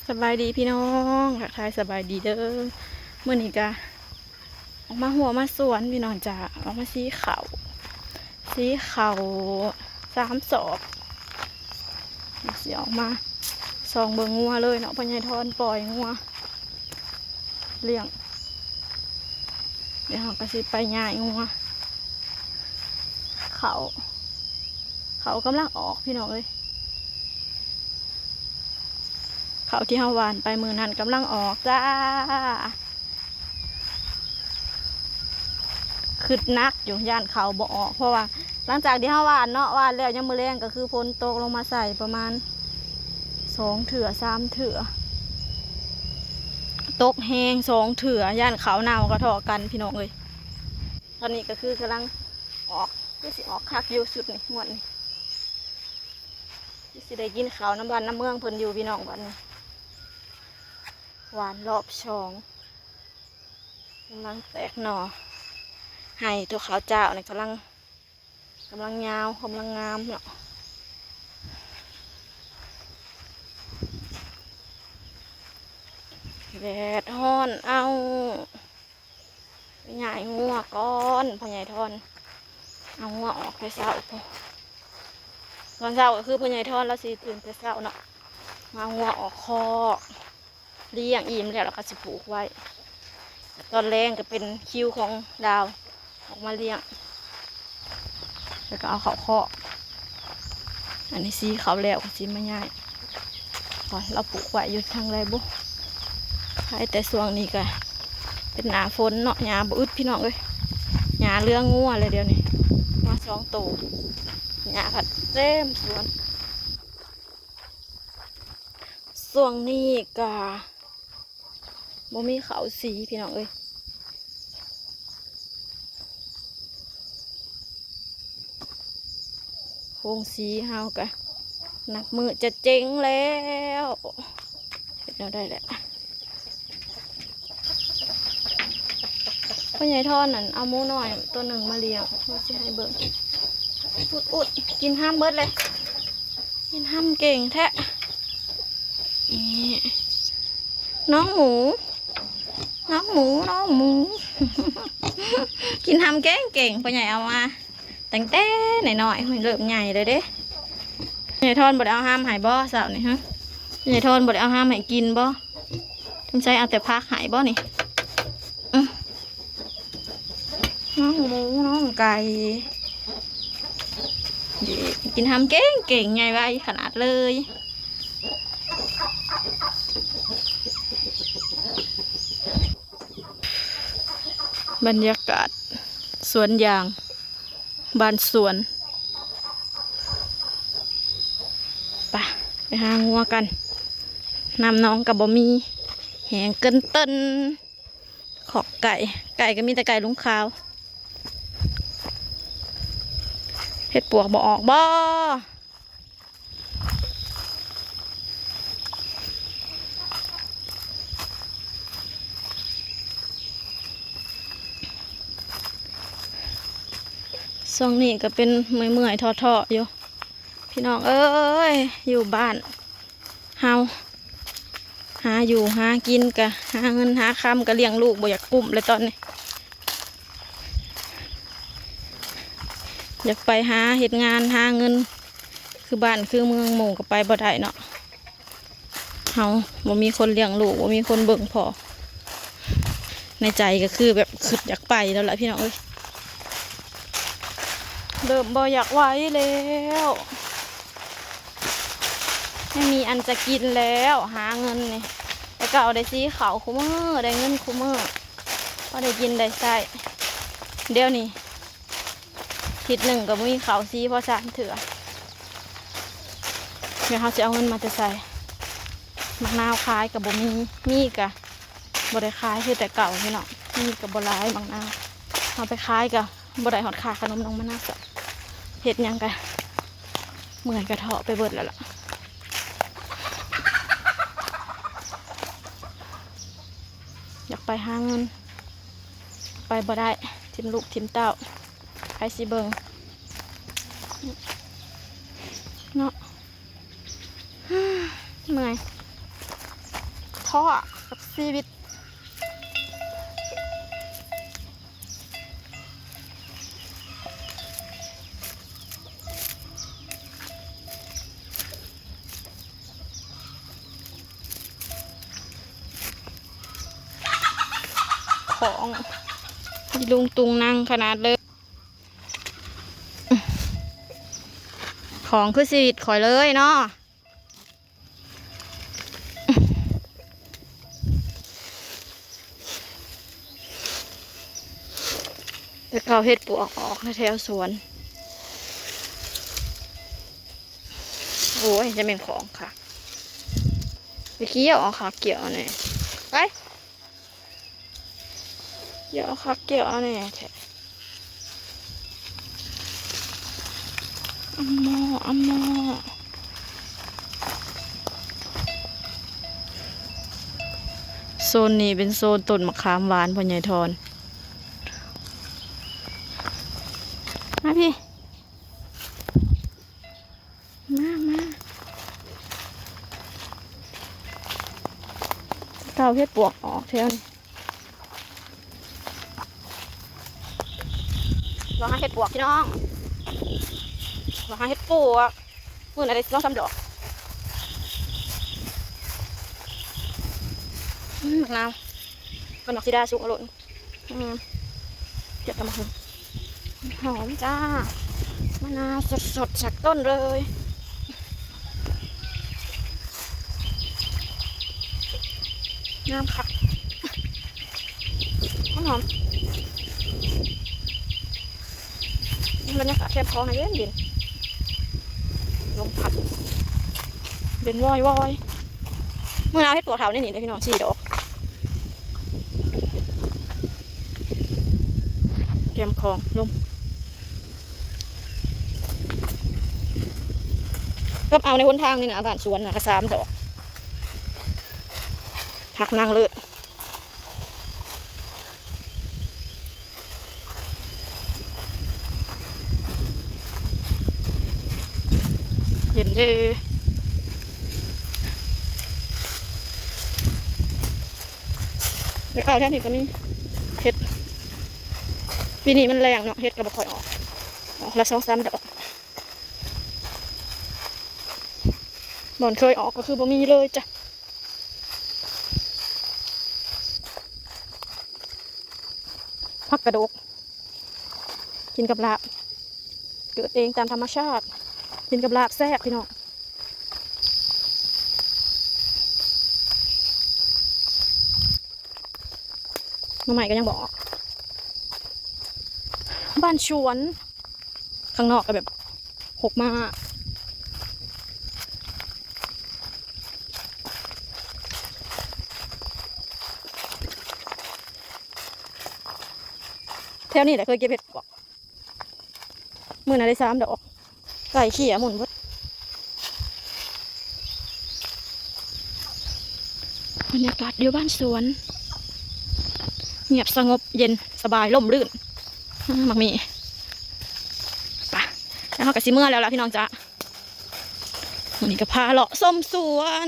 ສະບາຍດີພີ່ນ້ອງ ທັກທາຍສະບາຍດີເດີ. ມື້ນີ້ກະອອກມາຮົ້ວມາສວນພີ່ນ້ອງຈ້າ ອອກມາສີເຂົ້າ ສີເຂົ້າສາມສອບ. ຊິອອກມາສ່ອງເບິ່ງງົວເລີຍເນາະ ພໍ່ໃຫຍ່ທອນປ່ອຍງົວລ້ຽງ. ດຽວເຮົາກະຊິໄປຍ້າຍງົວ. ເຂົ້າ ເຂົ້າກຳລັງອອກພີ່ນ້ອງເອີຍ. ເຂົ້າທີ່ເຮົາຫວ່ານໄປມື້ນັ້ນກຳລັງອອກຈ້າ. ຄຶດໜັກຢູ່ ຢ້ານເຂົ້າບໍ່ອອກ ເພາະວ່າຫຼັງຈາກທີ່ເຮົາຫວ່ານເນາະ ຫວ່ານແລ້ວຍາມມື້ແລງກະຄືຝົນຕົກລົງມາໃສ່ປະມານສອງເທື່ອສາມເທື່ອ ຕົກແຮງສອງເທື່ອ ຢ້ານເຂົ້າເນົ່າກະເທາະກັນພີ່ນ້ອງເອີຍ. ຕອນນີ້ກະຄືກຳລັງອອກ ຄືຊິອອກຄັກຢູ່ຊຸດນີ້ ງວດນີ້ ຄືຊິໄດ້ກິນເຂົ້ານຳບ້ານນຳເມືອງເພິ່ນຢູ່ພີ່ນ້ອງ. ບັດນີ້ຫວ່ານລອບສອງ ກຳລັງແຕກໜໍ່ ໄຮ່ທົ່ວເຂົ້າຈ້າວນີ້ກຳລັງ ກຳລັງຍາວ ກຳລັງງາມເນາະ. ແດດຮ້ອນເອົາ ໄປຍ້າຍງົວກ່ອນ ພໍ່ໃຫຍ່ທອນເອົາງົວອອກແຕ່ເຊົ້າພຸ້ນ. ຕອນເຊົ້າກະຄືພໍ່ໃຫຍ່ທອນລາວຊິຕື່ນແຕ່ເຊົ້າເນາະ ມາເອົາງົວອອກຄອກ ລ້ຽງອີ່ມແລ້ວ ລາວກະຊິຜູກໄວ້. ຕອນແລງກະເປັນຄິວຂອງລາວ ອອກມາລ້ຽງ ແລ້ວກະເອົາເຂົ້າຄອກ. ອັນນີ້ສີເຂົ້າແລ້ວກະຊິມາຍ້າຍ. ລາວປູກໄວ້ຢູ່ທາງໃດບຸ? ໄປແຕ່ຊ່ວງນີ້ກະເປັນໜ້າຝົນເນາະ ຫຍ້າບໍ່ອຶດພີ່ນ້ອງເອີຍ. ຫຍ້າເຫຼືອງົວແລ້ວດຽວນີ້ ມາສອງໂຕ ຫຍ້າພັດເຕັມສວນ. ຊ່ວງນີ້ກະບໍ່ມີເຂົ້າສີພີ່ນ້ອງເອີຍ. ໂຮງສີເຮົາກະນັບມື້ຈະເຈັງແລ້ວ ເຮັດແນວໃດແຫຼະ. ພໍ່ໃຫຍ່ທອນນັ້ນເອົາໝູນ້ອຍໂຕໜຶ່ງມາລ້ຽງ ວ່າຊິໃຫ້ເບິ່ງ. ອຸດໆ ກິນຮຳເບິດເລີຍ ກິນຮຳເກັ່ງແທ້. ນີ້ ນ້ອງໝູ ນ້ອງໝູ ນ້ອງໝູ ກິນຮຳເກັ່ງໆ ພໍ່ໃຫຍ່ເອົາມາຕັ້ງແຕ່ນ້ອຍໆ ເລີ່ມໃຫຍ່ແລ້ວເດ້. ຍາຍທອນບໍ່ໄດ້ເອົາຮຳໃຫ້ບໍ່ເຊົ້ານີ້? ຮະ ຍາຍທອນບໍ່ໄດ້ເອົາຮຳໃຫ້ກິນບໍ່? ສົງໄສເອົາແຕ່ຜັກໃຫ້ບໍ່ນີ້? ອື ນ້ອງໝູ ນ້ອງໄກ່ ນີ້ ກິນຮຳເກັ່ງໆ ໃຫຍ່ໄວຂະໜາດເລີຍ. ບັນຍາກາດສວນຢາງ ບ້ານສວນ. ໄປ ໄປຫາງົວກັນ ນ້ຳໜອງກະບໍ່ມີ ແຫ້ງເກີນເຕີນ. ຄອກໄກ່ ໄກ່ກະມີແຕ່ໄກ່ລຸງຂາວ. ເຫັດປວກບໍ່ອອກບໍ່? ຊ່ວງນີ້ກະເປັນເມື່ອຍໆ ທໍ້ໆ ຢູ່ ພີ່ນ້ອງເອີຍ ຢູ່ບ້ານເຮົາ ຫາຢູ່ຫາກິນກະ ຫາເງິນຫາຄຳກະລ້ຽງລູກບໍ່ຢາກກຸ້ມແລ້ວຕອນນີ້. ຢາກໄປຫາເຮັດງານຫາເງິນ ຄືບ້ານຄືເມືອງໝູ່ກະໄປບໍ່ໄດ້ເນາະ. ເຮົາບໍ່ມີຄົນລ້ຽງລູກ ບໍ່ມີຄົນເບິ່ງພໍ່ ໃນໃຈກະຄືແບບຄຶດຢາກໄປແລ້ວລະ ພີ່ນ້ອງເອີຍ. ເລີ່ມບໍ່ຢາກໄຫວແລ້ວ ໄມ່ມີອັນຈະກິນແລ້ວ ຫາເງິນນີ້. ແຕ່ເກົ່າໄດ້ສີເຂົ້າຄູ່ມື້ ໄດ້ເງິນຄູ່ມື້ ພໍໄດ້ກິນໄດ້ໃຊ້. ດຽວນີ້ ທິດໜຶ່ງກະບໍ່ມີເຂົ້າສີພໍສາມເທື່ອ. ແລ້ວເຮົາຊິເອົາເງິນມາແຕ່ໃສ? ໝາກນາວຂາຍກະບໍ່ມີ ມີກະບໍ່ໄດ້ຂາຍຄືແຕ່ເກົ່າ ພີ່ນ້ອງ. ມີກະບໍ່ຫຼາຍໝາກນາວ ເຮົາໄປຂາຍກະບໍ່ໄດ້ຮອດຄ່າຂະໜົມນ້ອງມານາ. ເຮັດຫຍັງກະເມື່ອຍກະເທາະໄປເບິດແລ້ວລະ. ຢາກໄປຫາເງິນ ໄປບໍ່ໄດ້ ຖິ້ມລູກຖິ້ມເຕົ້າ ໃຜຊິເບິ່ງເນາະ. ເມື່ອຍ ພໍ້ກັບຊີວິດ. ຂອງອີລຸງຕຸງນັ່ງຂະໜາດເລີຍ. ຂອງຄືຊີວິດຂ້ອຍເລີຍເນາະ. ແຕ່ເກົ່າເຫັດປວກອອກແຖວສວນ. ໂອ້ຍ ຈະແມ່ນຂອງຄັກ. ໄປກ່ຽວເອົາຄັກ ກ່ຽວເອົາແດ່. ໄປ ກ່ຽວເອົາຄັກ ກ່ຽວເອົາແດ່ແທ້. ອຳມໍ ອຳມໍ. ໂຊນນີ້ເປັນໂຊນຕົ້ນມະຂາມຫວານພໍ່ໃຫຍ່ທອນ. ມາພີ້ ມາ ມາ. ເກົ່າເຫັດປວກອອກແຖວນີ້. ລອງຫາເຫັດປວກພີ່ນ້ອງ ລອງຫາເຫັດປວກ. ມື້ໜ້າໄດ້ສອງສາມດອກ. ອືມ ບັກນາວ ເພິ່ນໝາກສີດາສຸກເອົາໂລດ. ອືມ ເກັບເອົາມາຫອມ ຫອມຈ້າ. ມະນາວສົດໆ ຈາກຕົ້ນເລີຍ. ງາມຄັກ ຫອມໆ. ບັນຍາກາດແຄມຂອງນະເຢັນໆ ລົມພັດເຢັນວອຍໆ. ມື້ໜ້າເຫັດປວກເຖົ່າໃນນີ້ເດ້ພີ່ນ້ອງ ສີ່ດອກ. ແຄມຂອງລົມ ກັບເອົາໃນຫົນທາງນີ້ນະ ບ້ານສວນນະ ກະສາມດອກ. ຜັກນາງເລີດ. ເຫັນເດ້ ແລ້ວກໍແຖວນີ້ກໍມີເຫັດ. ປີນີ້ມັນແລ້ງເນາະ ເຫັດກໍບໍ່ຄ່ອຍອອກ ອອກລະສອງສາມດອກ. ບ່ອນເຄີຍອອກກໍຄືບໍ່ມີເລີຍຈ້ະ. ຜັກກະໂດກ ກິນກັບລາບ ເກີດເອງຕາມທຳມະຊາດ ກິນກັບລາບແຊບພີ່ນ້ອງ. ໜໍ່ໄມ້ກໍຍັງບໍ່ອອກ ບ້ານສວນ. ຂ້າງນອກກໍແບບຮົກມາກ. ແຖວນີ້ແຫຼະເຄີຍເກັບເຫັດປວກ. ມື້ນະໄດ້ສາມດອກ ໄກ່ເຂ້ຍໝຸ່ນເບິດ. ບັນຍາກາດຢູ່ບ້ານສວນ ງຽບສະຫງົບເຢັນສະບາຍ ລົມລື່ນ. ອືມ ໝາກໝີ່ ໄປ ແລ້ວເຮົາກໍຊິເມືອແລ້ວລະພີ່ນ້ອງຈ້າ. ມື້ນີ້ກໍພາເລາະຊົມສວນ